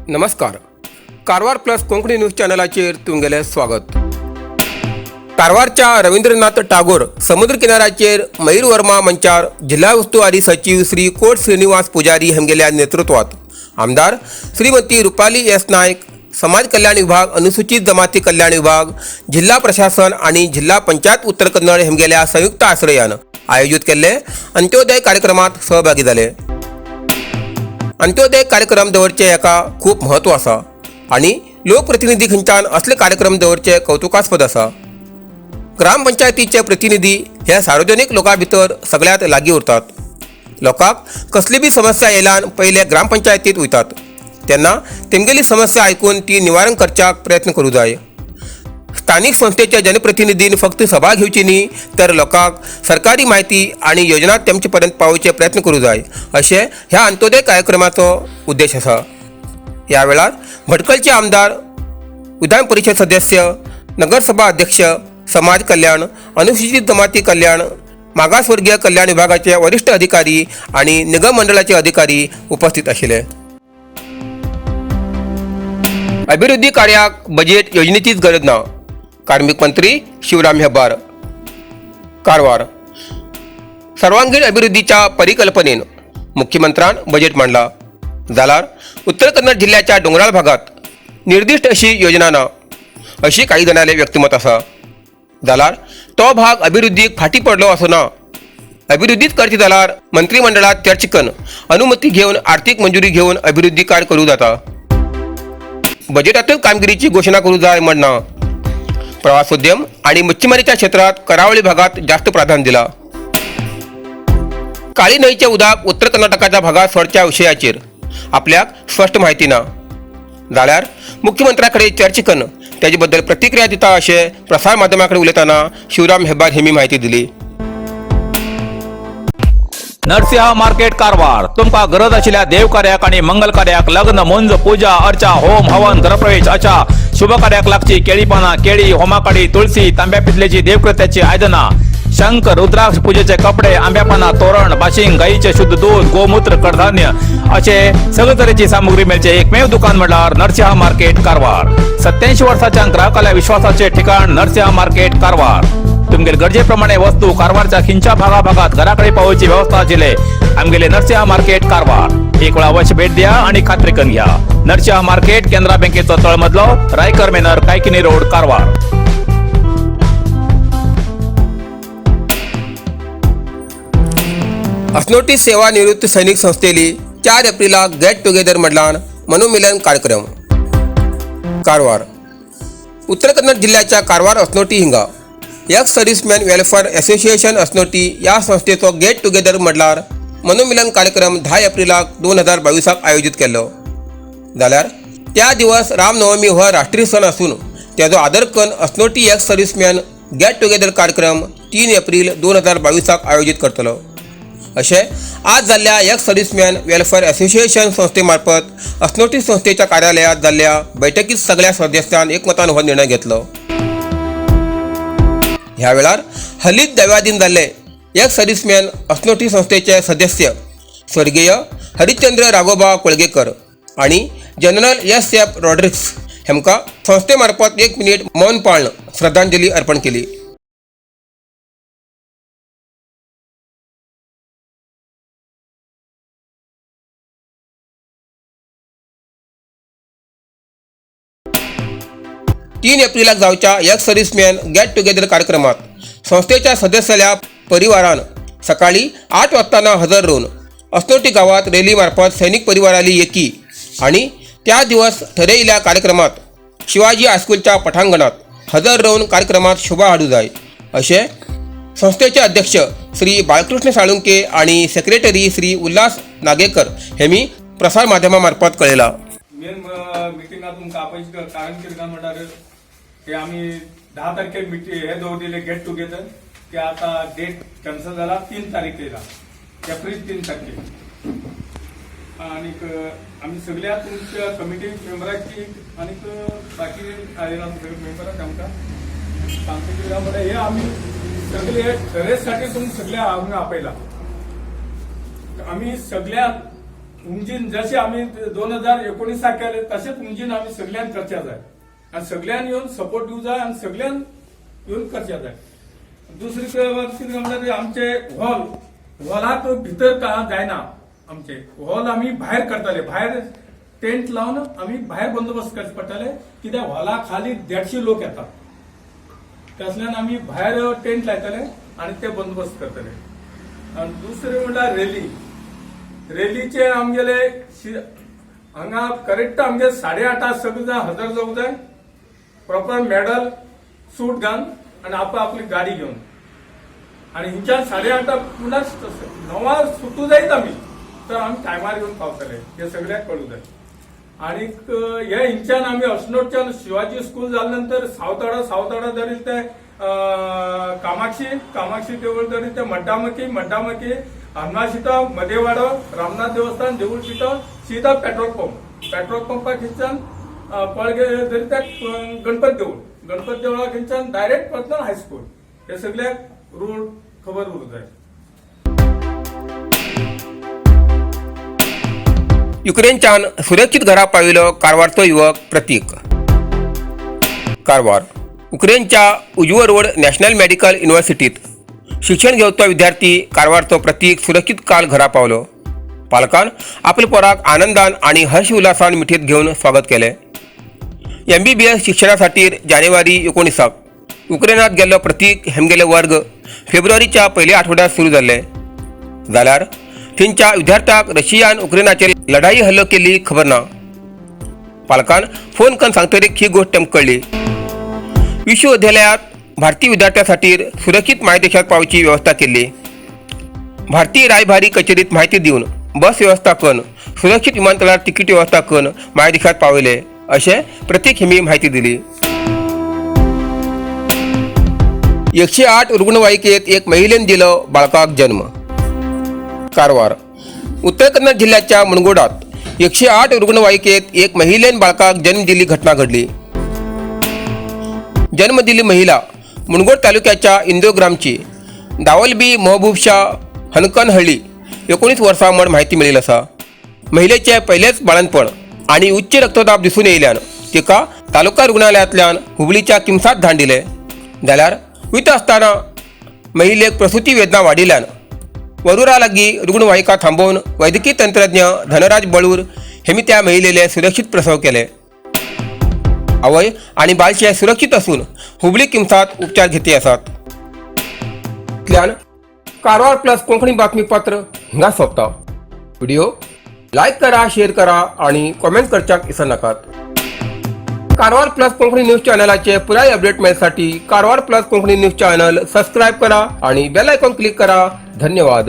नमस्कार, Karwar plus Konkani news चॅनलाचेर तुमगेलें स्वागत. कारवारच्या रवींद्रनाथ टागोर समुद्र किनाऱ्याचेर मयूर वर्मा मंचार जिल्हा वस्तुवारी सचिव श्री कोट श्रीनिवास पुजारी हांगेल्या नेतृत्वात आमदार श्रीमती रुपाली एस नायक, समाज कल्याण विभाग, अनुसूचित जमाती कल्याण विभाग, जिल्हा प्रशासन आणि जिल्हा पंचायत उत्तर कन्नड हेमगेल्या संयुक्त आश्रयान आयोजित केल्ले अंत्योदय कार्यक्रमात सहभागी जाले. अंत्योदय कार्यक्रम दवरचे हेका खूब म्हत्व आसा आनी लोकप्रतिनिधी खंयच्यान असले कार्यक्रम दवरचे कौतुकास्पद आसा. ग्रामपंचायतीचे प्रतिनिधी हे सार्वजनिक लोकां भितर सगळ्यांत लागीं उरतात. लोकांक कसली बी समस्या येयल्यान पयले ग्रामपंचायतीत वयतात, तेन्ना तेमगेली समस्या आयकून ती निवारण करच्याक प्रयत्न करूं जाय. स्थानिक संस्थेच्या जनप्रतिनिधीन फक्त सभा घेवची न्ही, तर लोकांक सरकारी म्हायती आनी योजना तेमचे पर्यंत पावोवचे प्रयत्न करूं जाय, अशें ह्या अंत्योदय कार्यक्रमाचो उद्देश आसा. ह्या वेळार भटकळचे आमदार, विधान परिशद सदस्य, नगरसभा अध्यक्ष, समाज कल्याण, अनुसूचित जमाती कल्याण, मागासवर्गीय कल्याण विभागाचे वरिष्ठ अधिकारी आणि निगम मंडळाचे अधिकारी उपस्थित आशिल्ले. अभिवृद्धी कार्याक बजेट योजनेचीच गरज ना, कार्मिक मंत्री शिवराम हेब्बार. कारवार. सर्वांगीण अभिवृद्धीच्या परिकल्पनेन मुख्यमंत्र्यान बजेट मांडला जाल्यार उत्तर कन्नड जिल्ह्याच्या डोंगराळ भागात निर्दिश्ट अशी योजना ना, अशी काही जाणांले व्यक्तिमत आसा. जाल्यार तो भाग अभिवृद्धीक फाटी पडलो असो ना. अभिवृद्धीच करची जाल्यार मंत्रिमंडळात चर्चा करून, अनुमती घेवन, आर्थिक मंजुरी घेवन अभिवृद्धी कार्य करूं जाता. बजेटातूच कामगिरीची घोशणा करूं जाय म्हण ना. प्रवासोद्यम आणि मच्छीमारीच्या क्षेत्रात करावळी भागात जास्त प्राधान्य दिला. काळी न्हंयचे उदक उत्तर कर्नाटकाच्या भागात सोडच्या विशयाचेर आपल्याक स्पश्ट माहिती ना, जाल्यार मुख्यमंत्र्या कडेन चर्चा करून तेजे बद्दल प्रतिक्रिया दिता, अशें प्रसार माध्यमां कडेन उलयतना शिवराम हेब्बार हेमी म्हायती दिली. नरसिंह मार्केट, कारवार. तुमकां गरज आशिल्ल्या देवकार्याक आनी मंगल कार्याक, लग्न, मुंज, पूजा अर्चा, होम हवन, घरप्रवेश अशा शुभ कार्याक लागची केळी पानां, केळी, होमाकाडी, तुळसी, तांब्या पितलेची देवकृत्याची आयदनां, शंख, रुद्राक्ष, पूजेचे कपडे, आंब्या पानां, तोरण, बाशिंग, गाईचे शुद्ध दूध, गोमूत्र, कडधान्य असे सगळे तरेची सामुग्री मेळचे एकमेव दुकान म्हळ्यार नरसिंह मार्केट, कारवार. 87 वर्साच्या ग्राहकाल्या विश्वासाचे ठिकाण नरसिंह मार्केट, कारवार. तुमगेले गरजेप्रमाणे वस्तू कारवारच्या खिंच्या भागा भागात घराकडे पावोवची व्यवस्था आशिल्ले आमगेले नरसिंह मार्केट, कारवार. एक वेळा अवश्य भेट द्या आणि खात्री करून घ्या. नरसिंह मार्केट, केनरा बँकेचो तळमजलो, रायकर मेनर, कायकिनी रोड, कारवार. असनोटी सेवा निवृत्त सैनिक संस्थेली 4 एप्रिलाक गेट टुगेदर म्हटल्यान मनोमिलन कार्यक्रम. कारवार. उत्तर कन्नड जिल्ह्याच्या कारवार असनोटी हिंगा एक्स सर्व्हिसमॅन वेलफेअर असोसिएशन असनोटी या संस्थेचो गेट टुगेदर म्हटल्यार मनोमिलन कार्यक्रम 10 एप्रिलाक 2022 आयोजित केल्लो. जाल्यार त्या दिवस रामनवमी हो राष्ट्रीय सण आसून तेजो आदर करून असनोटी एक्स सर्व्हिसमॅन गेट टुगेदर कार्यक्रम 3 एप्रिल 2022 आयोजित करतलो, अशें आज जाल्ल्या एक्स सर्व्हिसमॅन वेलफेअर असोसिएशन संस्थेमार्फत असनोटी संस्थेच्या कार्यालयात जाल्ल्या बैठकीत सगळ्या सदस्यान एकमतान हो निर्णय घेतलो. ह्या वेळार हलीत दैवाधीन जाल्ले एक्स सर्व्हिसमॅन असनोटी संस्थेचे सदस्य स्वर्गीय हरिश्चंद्र राघोबा कोळगेकर आणि जनरल एस एफ रॉड्रिक्स हेमकां संस्थेमार्फत एक मिनिट मौन पाळण श्रद्धांजली अर्पण केली. 3 एप्रिलाक जावच्या एक्स सर्व्हिसमॅन गेट टुगेदर कार्यक्रमात संस्थेच्या सदस्याल्या परिवारान सकाळी 8 वाजताना हजर रावन असनोटी गावात रॅली मार्फत सैनिक परिवाराली एकी आणि त्या दिवस ठरयिल्ल्या कार्यक्रमात शिवाजी हायस्कूलच्या पटांगणात हजर रावन कार्यक्रमात शोभा हाडू जाय, अशें संस्थेचे अध्यक्ष श्री बाळकृष्ण साळुंके आणि सेक्रेटरी श्री उल्हास नागेकर हेमी प्रसार माध्यमा मार्फत कळयला. मेन मिटिंगा तुमकां आपयचे कारण कितें काय म्हणल्यार की आमी 10 तारखेर मिटी हे दवरिल्ले गेट टुगेदर, ते आतां डेट कॅन्सल जाला, 3 तारखेला, एप्रील 3 तारखेर. आनीक आमी सगळ्या तुमच्या कमिटी मेंबराची आनीक बाकी आयला सगळे मेंबराक आमकां सांगता कितें काय म्हणल्यार हे आमी सगळे हे ठरेसाठी तुमकां सगळे आमी आपयला. आमी सगळ्या उमजीन जशें आमी 2019 केले तशेंच उमजीन आमी सगळ्यान करच्या जाय आनी सगळ्यान येवन सपोर्ट दिवं जाय आनी सगळ्यान येवन करच्या जाय. दुसरी कितें म्हणल्यार आमचे हॉल, हॉलात भितर का जायना. आमचे हॉल आमी भायर करताले, भायर टेंट लावन आमी भायर बंदोबस्त करचे पडटाले, कित्याक हॉला खाली 150 लोक येतात. तसल्यान आमी भायर टेंट लायतले आनी ते बंदोबस्त करतले. आनी दुसरें म्हणल्यार रेली. रेलीचे आमगेले हांगा करेक्ट आमगे 8:30 सगळे जाण हजर जावंक जाय, प्रॉपर मेडल सूट घालून आनी आप आपली गाडी घेवन. आनी हिंच्यान 8:30 म्हणल्यार 9 सुटू जायत आमी, तर आमी टायमार येवन पावतले हे सगळ्याक कळूं जाय. आणीक हे हिंच्यान आमी अश्नोडच्यान शिवाजी स्कूल जाल्या नंतर सावताडा, सावताडा धरील ते कामाक्षी, कामाक्षी देवूळ धरील ते मड्डामकी, मड्डामकी हनुमाशिता, मदेवाडो, रामनाथ देवस्थान, देऊळ शिटो, सीधा पेट्रोल पंप, पेट्रोल पंपा खंयच्यान पळगे धरी ते गणपत देऊळ, गणपत देवळा खंयच्यान डायरेक्ट परतन हायस्कूल. हे सगळ्याक रूट खबर उरूंक जाय. युक्रेनच्यान सुरक्षित घरा पाविलो कारवारचो युवक प्रतीक. कारवार युक्रेनच्या उजवरोड नॅशनल मेडिकल युनिव्हर्सिटीत शिक्षण घेवचो विद्यार्थी कारवारचो प्रतीक सुरक्षित काल घरा पावलो. पालकान आपल्या पोराक आनंदान आणि हर्ष उल्हासान मिठीत घेवन स्वागत केले. एमबीबीएस शिक्षणाखातीर जानेवारी 19 युक्रेनात गेल्लो प्रतीक हेमगेले वर्ग फेब्रुवारीच्या पयल्या आठवड्यात सुरू जाल्ले. जाल्यार थंयच्या विद्यार्थ्याक रशियान उक्रेनाचेर लढाई हल्लो केल्ली खबर ना. पालकान फोन करून सांगतरीक ही गोष्ट तेमकां कळ्ळी. विश्वविद्यालयात भारतीय विद्यार्थ्यांखातीर सुरक्षित मायदेशात पावची व्यवस्था केल्ली. भारतीय रायभारी कचेरीत माहिती दिवन बस व्यवस्था करून सुरक्षित विमानतळार तिकीट व्यवस्था करून मायदेशात पावयले अशें प्रतीक हेमी माहिती दिली. 108 रुग्णवाहिकेत एक महिलेन दिलो बाळकाक जन्म. कारवार उत्तर कन्नड जिल्ह्याच्या मुणगोडात 108 रुग्णवाहिकेत एक महिलेन बाळकाक जन्म दिल्ली घटना घडली. जन्म दिल्ली महिला मुणगोड तालुक्याच्या इंदोग्रामची दावलबी महबूबशाह हनकनहळ्ळी 19 वर्सां म्हण माहिती मेळिल्ली आसा. महिलेचे पहिलेच बाळंतपण आणि उच्च रक्तदाब दिसून येयल्यान तिका तालुका रुग्णालयांतल्यान हुबळीच्या किमसात धाडून दिले. जाल्यार वयता आसतना महिलेक प्रसुती वेदना वाडिल्ल्यान वरुरा लागीं रुग्णवाहिका थांबोवन वैद्यकीय तंत्रज्ञ धनराज बळूर हेमी त्या महिलेले सुरक्षित प्रसव केले. आवय आणि बालशे सुरक्षित असून हुबळी किमसात उपचार घेते आसात. इतल्यान कारवार प्लस कोंकणी बातमीपत्र हिंगा सोंपता. व्हिडिओ लायक करा, शेअर करा आणि कॉमेंट करच्याक विसरनाकात. कारवार प्लस कोंकणी न्यूज चॅनलाचे पुराय update मेळसाठी Karwar plus Konkani news channel subscribe करा आणि बेल आयकॉन क्लिक करा. धन्यवाद.